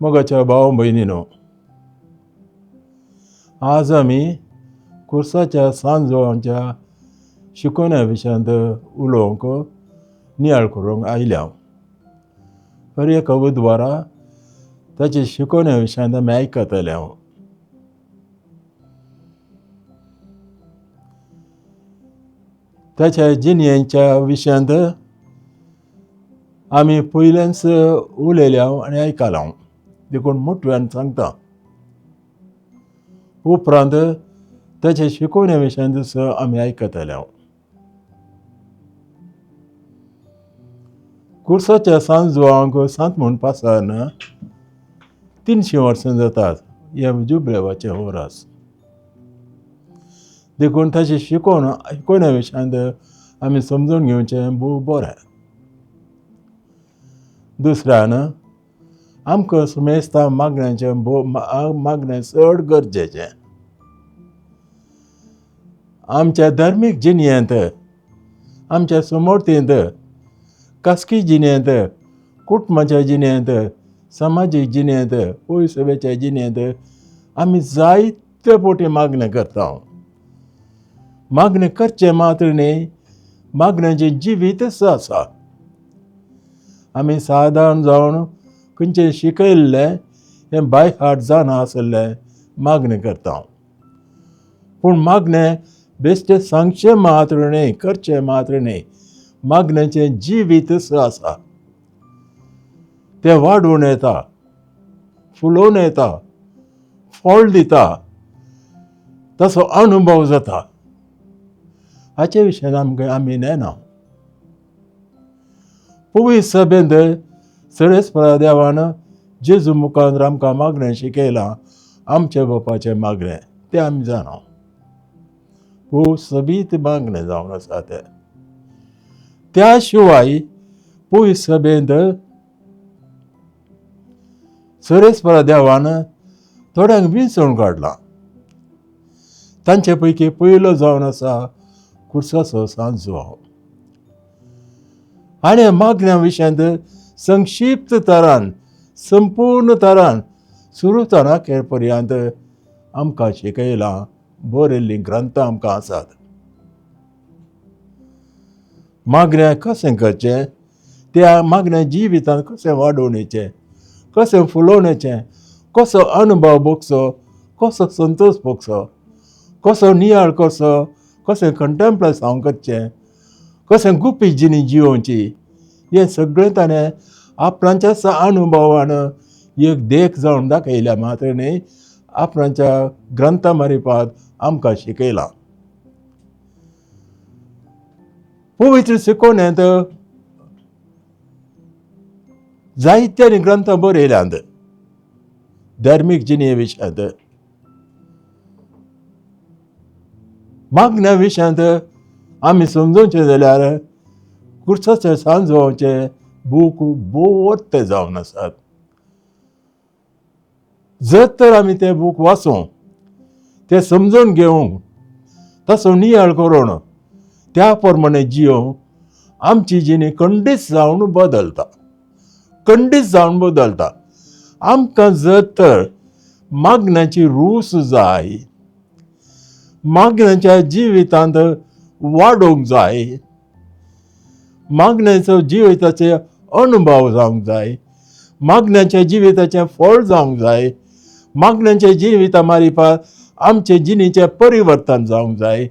मोगाच्या भाव भयणीनो, आज आमी कुर्साच्या सांजवांच्या शिकोवण्या विशयांत उलोवंक नियाळ करूंक आयल्या. हर एका बुधवारा ताचे शिकोवण्या विशयांत आमी आयकतले हांव. ताच्या जिणेच्या विशयांत आमी पयल्याच उलयल्या आनी आयकलां, देखून मोटव्यान सांगता. उपरांत ताच्या शिकोवण्या विशयांत आमी आयकतले. कुर्साच्या सांजवांक सांत म्हूण पासान 300 वर्सां जातात ह्या जुबलेवाचें होरास. देखून ताचें शिकोवण्या विशयांत आमी समजून घेवचें भोव बरें. दुसऱ्यान आमकां सुमेस्ता मागण्याचें भोव मागणें चड गरजेचें. आमच्या धार्मीक जिणेंत, आमच्या समर्थेंत, खासगी जिणेंत, कुटुंबाच्या जिणेंत, समाजीक जिणेंत, पयसवेच्या जिणेंत आमी जायते फावटी मागणें करता. मागणें करचें मात्र न्ही, मागण्याचें जिवीतच आसा. आमी सादारण जावन खंयचें शिकयल्लें हें बाय हार्ट जाणा आसलें मागणें करता. पूण मागणें बेश्टें सांगचें मात्र न्ही, करचें मात्र न्ही, मागण्याचें जिवीतच आसा. तें वाडून येता, फुलोवन येता, फळ दिता, तसो अनुभव जाता. हाचे विशयान आमकां आमी नेना. पवित्र सभेंत सरेस्परा देवान जेजू मुखार आमकां मागणें शिकयलां, आमच्या बापाचें मागणें तें आमी जाणा. भोव सबीत मागणें जावन आसा तें. त्या शिवाय पवित्र सभेंत सरेस्परा देवान थोड्यांक विंचून काडलां. तांचे पैकी पयलो जावन आसा कुर्साचो सांजवाव. आनी मागण्या विशयांत संक्षिप्त तरान, संपूर्ण तरान सुरू अखेर पर्यंत आमकां शिकयलां. बरयल्लीं ग्रंथां आमकां आसात. मागण्या कशें करचें, त्या मागण्या जिवितांत कशें वाडोवण्याचें, कशें फुलोवण्याचें, कसो अनुभव भोगचो, कसो संतोश भोगचो, कसो नियाळ करचो, कशें कंटेम्पलेसांव करचें, कशें गुपीत जिणी जियोवची, हें सगळें ताणें आपणाच्याच अनुभवान एक देख जावन दाखयल्या मात्र न्ही, आपणाच्या ग्रंथा मारिफात आमकां शिकयलां. पवित्र शिकोवण्यांत जायत्यांनी ग्रंथां बरयल्यांत धार्मीक जिणे विशयांत. मागण्या विशयांत आमी समजोवचें जाल्यार कुर्साचे सांजवाचे बूक भोव वत्ते जावन आसात. जर तर आमी ते बूक वाचूं, ते समजून घेवंक, तसो नियाळ करून त्या प्रमाणे जियोवंक आमची जिणी खंडीत जावन बदलता, खंडीत जावन बदलता. आमकां जर तर मागण्याची रूच जाय, मागण्याच्या जिवितांत वाडोवंक जाय, मागण्याचो जिविताचे अनुभव जावंक जाय, मागण्याच्या जिविताचें फळ जावंक जाय, मागण्याच्या जिविता मारिफात आमचे जिणेचें परिवर्तन जावंक जाय,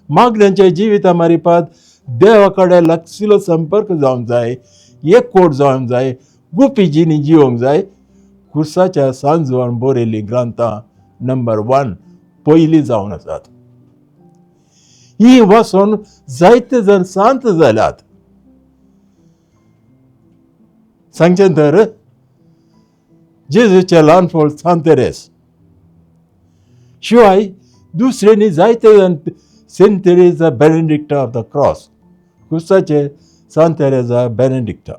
मागण्याच्या जिविता मारिफात देवा कडेन लागशिल्लो संपर्क जावंक जाय, एकवट जावंक जाय, गुपी जिणी जिवंक जाय. कुर्साच्या सांजवान बरयल्लीं ग्रंथां नंबर 1 पयलीं जावन आसात. ही वाचून जायते जाण शांत जाल्यात. सांगचें तर जेजूचें ल्हानफळ सांत तेरेस शिवाय दुसऱ्यांनी जायते जाण Saint Teresa Benedicta of the Cross, कुर्साचे सांत तेरेजा बेनेडिक्टा,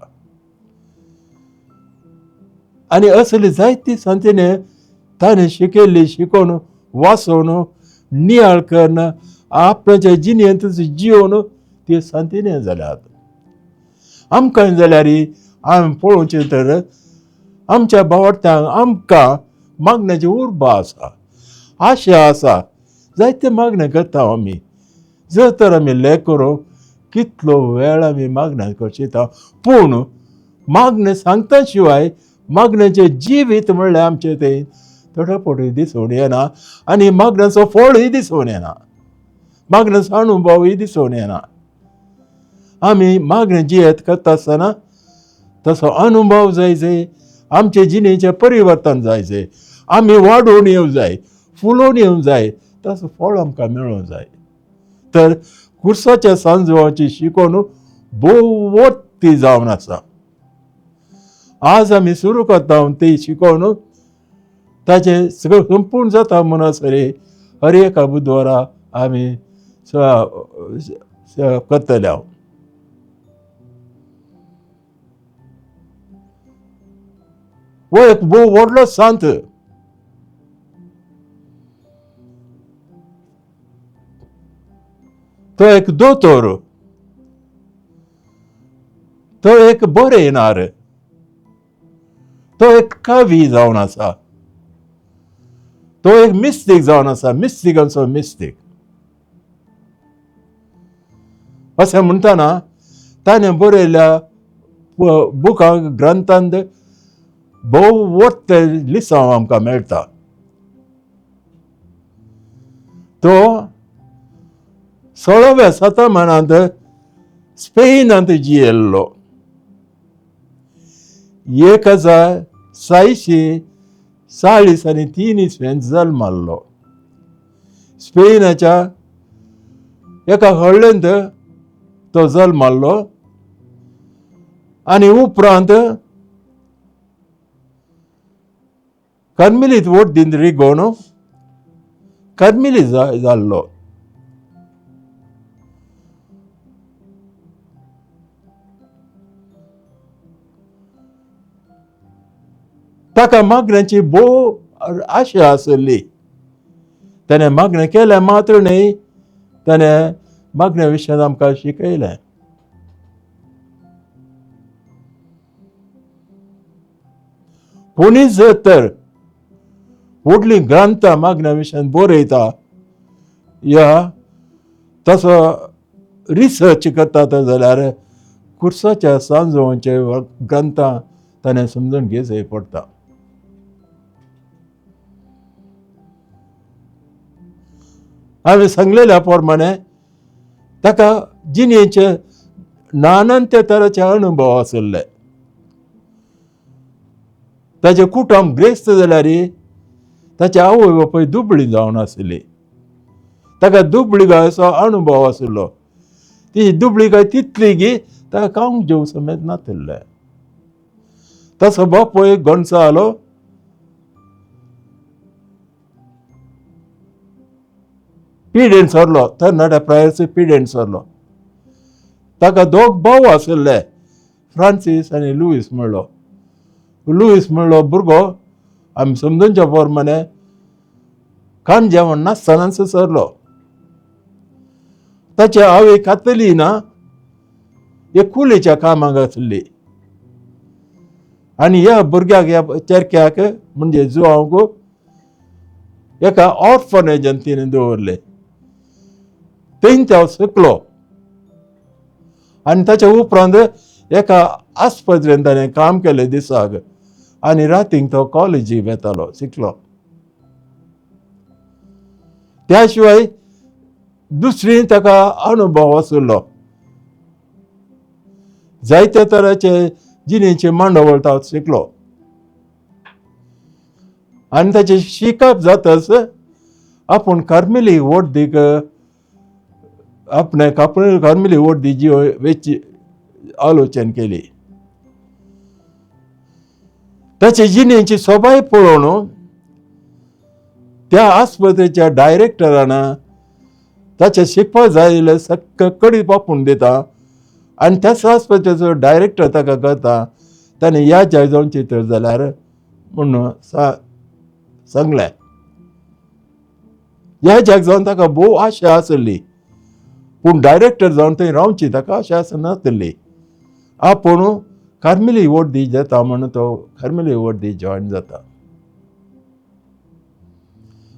आनी असली जायती सांतीने ताणें शिकयल्ली शिकोवन वाचोवन नियाळ करून आपणाच्या जिणेंत जियोवन ते सांतीने जाल्यात. आमकां जाल्यार आमी पळोवचें तर आमच्या भावार्थ्यांक आमकां मागण्याची उर्बा आसा, आशा आसा, जायते मागणें करता आमी. जर तर आमी लेख करूं कितलो वेळ आमी मागणें करता, पूण मागणें सांगता शिवाय मागण्याचें जिवीत म्हणल्यार आमचें तें थोडो पडूय दिसून येना आनी मागण्याचो फळूय दिसून येना, मागण्याचो अणुभवूय दिसून येना. आमी मागणें जियेत करता आसतना तसो अनुभव जाय जाय, आमचे जिणेचें परिवर्तन जाय जाय, आमी वाडोवन येवंक जाय, फुलोवन येवंक जाय, तसो फळ आमकां मेळोंक जाय. तर कुर्साच्या सांजवाची शिकोवन भोव जावन आसा. आज आमी सुरू करता ती शिकोवन ताचें सगळें संपूर्ण जाता म्हणसर हर एका बुधवारा आमी करतले. हांव हो एक भोव व्हडलो सांत. तो एक दोतोर, तो एक बरयणार, तो एक कवी जावन आसा, तो एक मिस्तीक जावन आसा, मिस्तिकांचो मिस्तीक. अशें म्हणटना ताणें बरयल्ल्या बुकां ग्रंथांत भोव वट्ट लिसांव आमकां मेळटा. तो 16व्या शतमानांत स्पेनांत जियेल्लो. 1643 इसवेंत जल्माल्लो. स्पेनाच्या एका हळ्ळेंत तो जल्माल्लो आनी उपरांत कर्मिलीत वोट दिन रिगोवन कर्मिली जाल्लो. ताका मागण्याची भोव आशा आसली. ताणें मागणें केलें मात्र न्हय, ताणें मागण्या विशयांत आमकां शिकयलें. कोणी जर तर व्हडलीं ग्रंथां मागण्या विशयांत बरयता या तसो रिसर्च करता जाल्यार कुर्साच्या सांजोवचे ग्रंथां ताणें समजून घेवचें पडटा. हांवें सांगलेल्या प्रमाणे ताका जिणेचे नानांत्य तराचे अनुभव आशिल्ले. ताचें कुटुंब ग्रेस्त जाल्यार ताचे आवय बापूय दुबळी जावन आशिल्ली. ताका दुबळी गायचो अनुभव आशिल्लो. ती दुबळी गाय तितली गी ताका खावंक जेवंक समेत नातिल्लें. तसो बापूय गोंसालो पिडेन सरलो, तरणाट्या प्रायेचो पिडेन सरलो. ताका दोग भाव आशिल्ले, फ्रांसीस आनी लुईस म्हणलो. लुईस म्हणलो भुरगो आमी समजूनच्या प्रमाणे खाण जेवण नासतनाच सरलो. ताचे आवय खातली ना, एक कुलेच्या कामाक आसली आनी ह्या भुरग्याक ह्या चेरक्याक म्हणजे जुवांक एका ऑर्फनेजान तिणें दवरलें. थंय तो शिकलो आनी ताच्या उपरांत एका आस्पत्रेन ताणें काम केलें दिसाक आनी रातीक तो कॉलेजीक वेतालो, शिकलो. त्या शिवाय दुसरी ताका अनुभव आशिल्लो. जायत्या तराचे जिणेचे मांडवळ तो शिकलो आनी ताचें शिकप जातच आपूण कार्मेली वोट दीक आपणें कार्मेली वोट दी वेची आलोचन केली. ताचे जिणेची सोबाय पळोवन त्या आस्पत्रेच्या डायरेक्टरान ताचें शिकपाक जाय जाल्यार सक्क कडी पापून दिता आनी त्याच आस्पत्रेचो डायरेक्टर ताका करता ताणें ह्या जाय जावची तर जाल्यार म्हणून सांगलें. ह्या जाग जावन ताका भोव आशा आसली, पूण डायरेक्टर जावन थंय रावची ताका आशा आसनासली. आपूण कार्मेली वर्दी जाता म्हणून तो कार्मेली वर्दी जॉयन जाता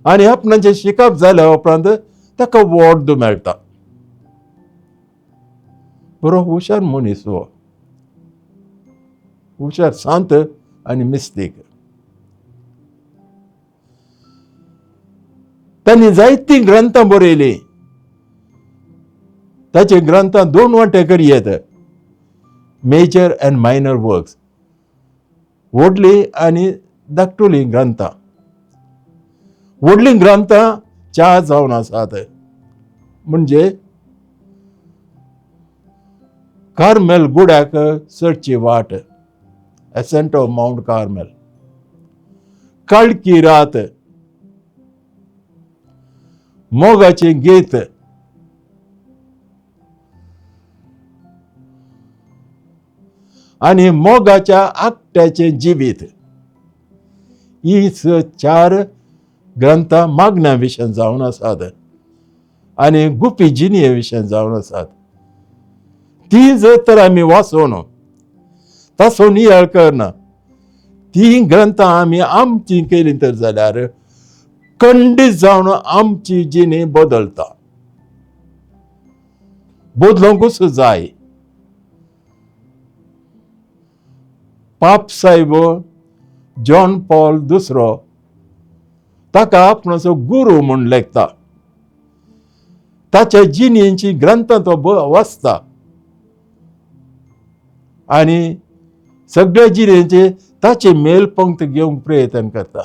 आनी आपणाचें शिकप जाल्या उपरांत ताका वॉर्द मेळटा. बरो हुशार मनीस हो, हुशार, शांत आनी मिस्तीक. तांणी जायतीं ग्रंथां बरयलीं. ताचे ग्रंथां दोन वांटे करयेत, मेजर अँड मायनर वर्क्स, व्हडलीं आनी धाकटुलीं ग्रंथां. व्हडलीं ग्रंथां चार जावन आसात, म्हणजे कार्मेल गुड्याक चडची वाट, एसेंट ऑफ मावंट कार्मेल, काळकी रात, मोगाचें गीत, आनी मोगाच्या आकट्याचें जिवीत. ही चार ग्रंथां मागण्या विशयान जावन आसात आनी गुपी जिणये विशयान जावन आसात. ती जर तर आमी वाचून ताचो नियाळ करना, ती ग्रंथां आमी आमची केली तर जाल्यार खंडीत जावन आमची जिणी बदलता, बदलूंकूच जाय. पाप साहेब जॉन पॉल दुसरो ताका आपणाचो गुरू म्हूण लेखता. ताच्या जिणेची ग्रंथां तो वाचता आनी सगळ्या जिणेचे ताचे मेल पंक्त घेवंक प्रयत्न करता.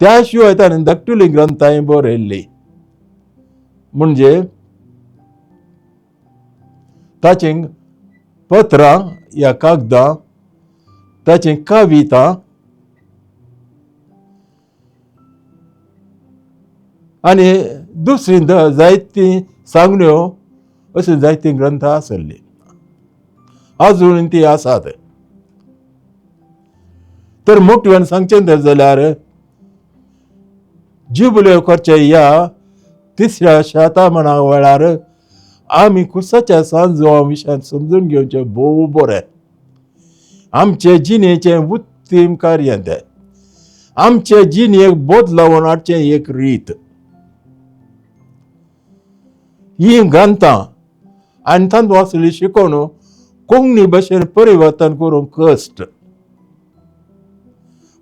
त्या शिवाय ताणें धाकटुली ग्रंथांय बरयल्ली, म्हणजे ताचें पत्रां या कागदां, ताचें कविता आनी दुसरी जायतीं सांगण्यो, अशी जायतीं ग्रंथां आसली, अजून ती आसात. तर मोठ्यान सांगचें तर जाल्यार जुबल्यो करचे ह्या तिसऱ्या शतमाना वेळार आमी कुसाच्या सांजवा विशयान समजून घेवचें भोव बरें. आमचे जिणेचें उत्तीम कार्य तें, आमचे जिणेक बदलावन हाडचें एक रीत. ही ग्रंथां आनी तातूंत आसली शिकोवन कोंकणी भाशेन परिवर्तन करूंक कश्ट,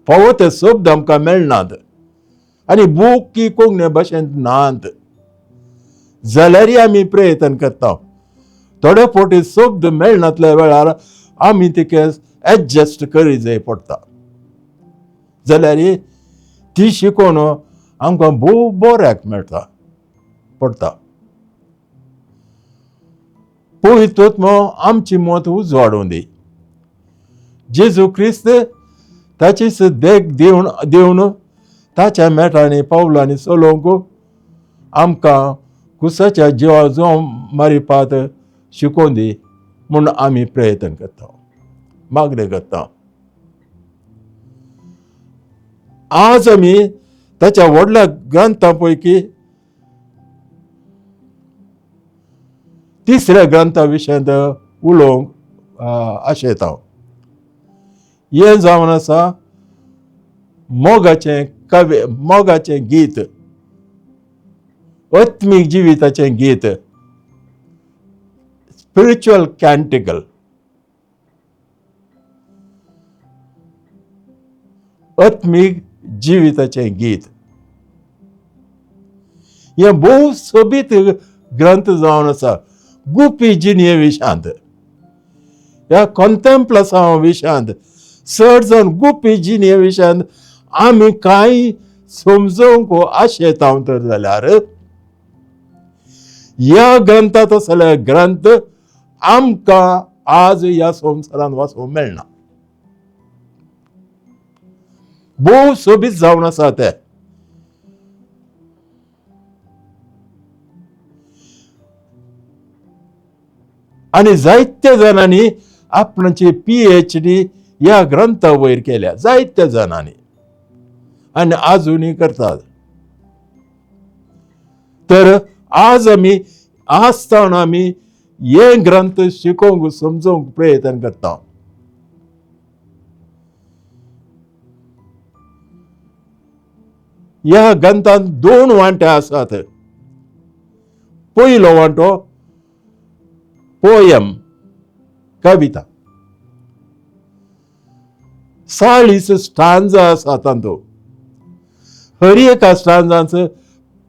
फावो ते शब्द आमकां मेळनात आनी बूक की कोंकणी भाशेंत नात, जाल्यारय आमी प्रयत्न करता. थोडे फावटी शब्द मेळनातल्या वेळार आमी तिका एडजस्ट करी जाय पडटा, जाल्यार ती शिकोवन आमकां भोव बऱ्याक मेळटा पडटा. पवित्र आत्मो आमची मत उजवाडूं दी. जेजू क्रिस्त ताचीच देख दिवन दिवन ताच्या मेटांनी पावलांनी चलोवंक आमकां कुसाच्या जिवा जो मारिपात शिकोवन दी म्हूण आमी प्रयत्न करता, मागणें करता. आज आमी ताच्या व्हडल्या ग्रंथा पैकी तिसऱ्या ग्रंथा विशयांत उलोवंक आशेता. हें जावन आसा मोगाचें कवी, मोगाचें गीत, आत्मीक जिविताचें गीत, स्पिरिच्युअल कॅन्टिकल. आत्मीक जिविताचें गीत हें भोव सोबीत ग्रंथ जावन आसा. गुपी जिणये विशयांत, ह्या कॉन्टेम्प्लासांव विशयांत, चड जावन गुपी जिणये विशयांत आमी कांय समजोवंक आशेता तर जाल्यार ह्या ग्रंथांत आसले ग्रंथ आमकां आज ह्या संवसारांत वाचूंक मेळना. भोव सोबीत जावन आसा ते. आनी जायत्या जाणांनी आपणाची PhD ह्या ग्रंथा वयर केल्या, जायत्या जाणांनी, आनी आजुनूय करतात. तर आज आमी आज तावन आमी हे ग्रंथ शिकोवंक समजोवंक प्रयत्न करता. ह्या ग्रंथांत दोन वांटे आसात. पयलो वांटो पोयम, कविता. 40 स्टांजा आसा तातूंत. हर एका स्टांजांत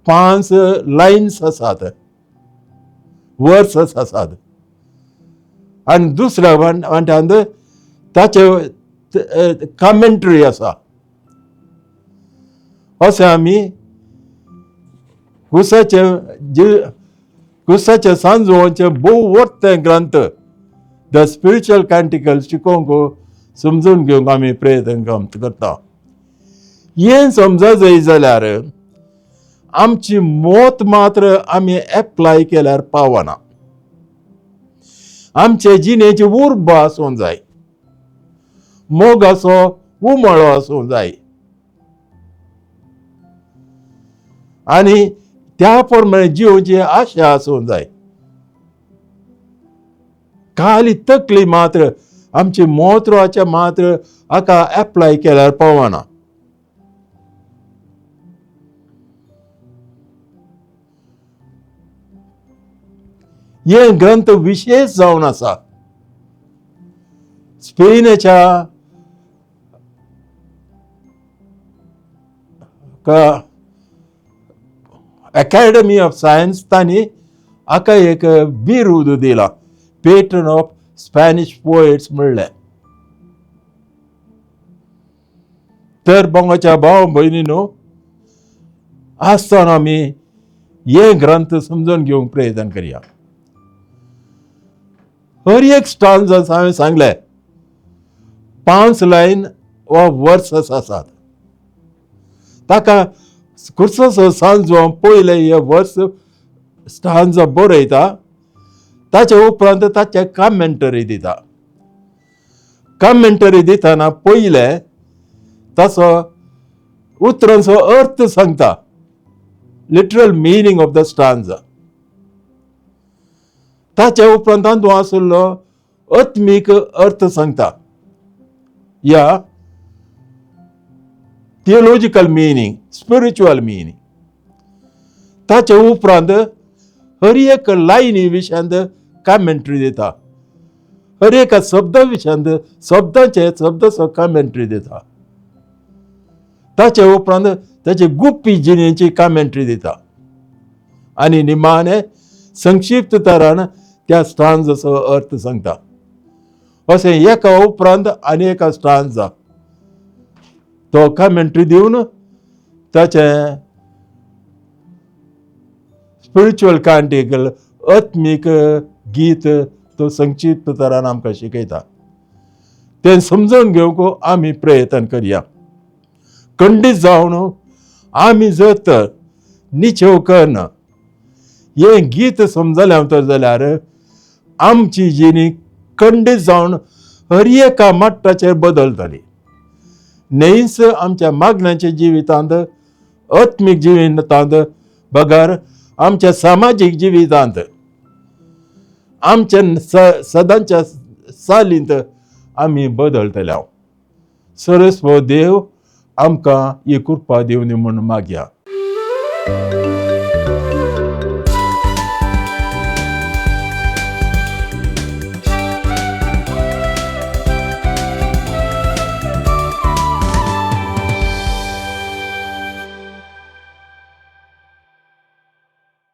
5 लायन्स आसात, वर्सस आसात. आनी दुसऱ्या वांट्यांत ताचे कमेंट्री आसा. अशें आमी कुसाचे सांजोवचे भोव वर्ते ग्रंथ the spiritual कॅन्टिकल शिकोवंक समजून घेवंक आमी प्रयत्न करता. हें समज जाय जाल्यार आमची मत मात्र आमी एप्लाय केल्यार पावना. आमचे जिणेची उर्बा आसूंक जाय, मोगाचो उमळो आसूंक जाय आनी त्या प्रमाणे जिवची आशा आसूंक जाय. खाली तकली मात्र आमची म्हत्वाचे मात्र हाका एप्लाय केल्यार पावना. हे ग्रंथ विशेष जावन आसा. स्पेनाच्या अकॅडमी ऑफ सायन्स तांणी हाका एक बिरूद दिला, पेट्रन ऑफ स्पॅनिश पोएट्स म्हणलें. तर बोंगाच्या भाव भयणीनो, आसतना आमी हे ग्रंथ समजून घेवंक प्रयत्न करया. हर एक स्टांजा हांवें सांगलें 5 लायन वा वर्सस आसात. ताका कुर्सो सांजो पयले हे वर्स स्टांजा बरयता, ताचे उपरांत ताचे कमेंटरी दिता. कमेंटरी दितना पयले ताचो उतरांचो अर्थ सांगता, literal meaning of the stanza. ताच्या उपरांत तातूंत आशिल्लो आत्मीक अर्थ सांगता, या थियोलॉजिकल मिनींग, स्पिरिच्युअल मिनींग. ताच्या उपरांत हर एक लायनी विशयांत कमेंट्री दिता, हर एका शब्दा विशयांत शब्दाचे शब्दाचो कमेंट्री दिता. ताच्या उपरांत ताचे गुप्पी जिणेची कमेंट्री दिता आनी निमाणें संक्षिप्त तरान त्या स्टांजाचो अर्थ सांगता. अशें एका उपरांत आनी एका स्टांजा तो कमेंट्री दिवन ताचें स्पिरिच्युअल कांटिकल आत्मीक गीत तो संक्षिप्त तरान आमकां शिकयता. तें समजून घेवंक आमी प्रयत्न करया. खंडीत जावन आमी जर तर निचेव करना हें गीत समजलें तर जाल्यार आमची जिणी खंडीत जावन हर एका मट्टाचेर बदलतली. न्हयच आमच्या मागण्याच्या जिवितांत, आत्मीक जिवितांत, बगर आमच्या सामाजीक जिवितांत, आमच्या सदांच्या चालींत आमी बदलतले. सरस्व देव आमकां ही कृपा दिवनी म्हूण मागया.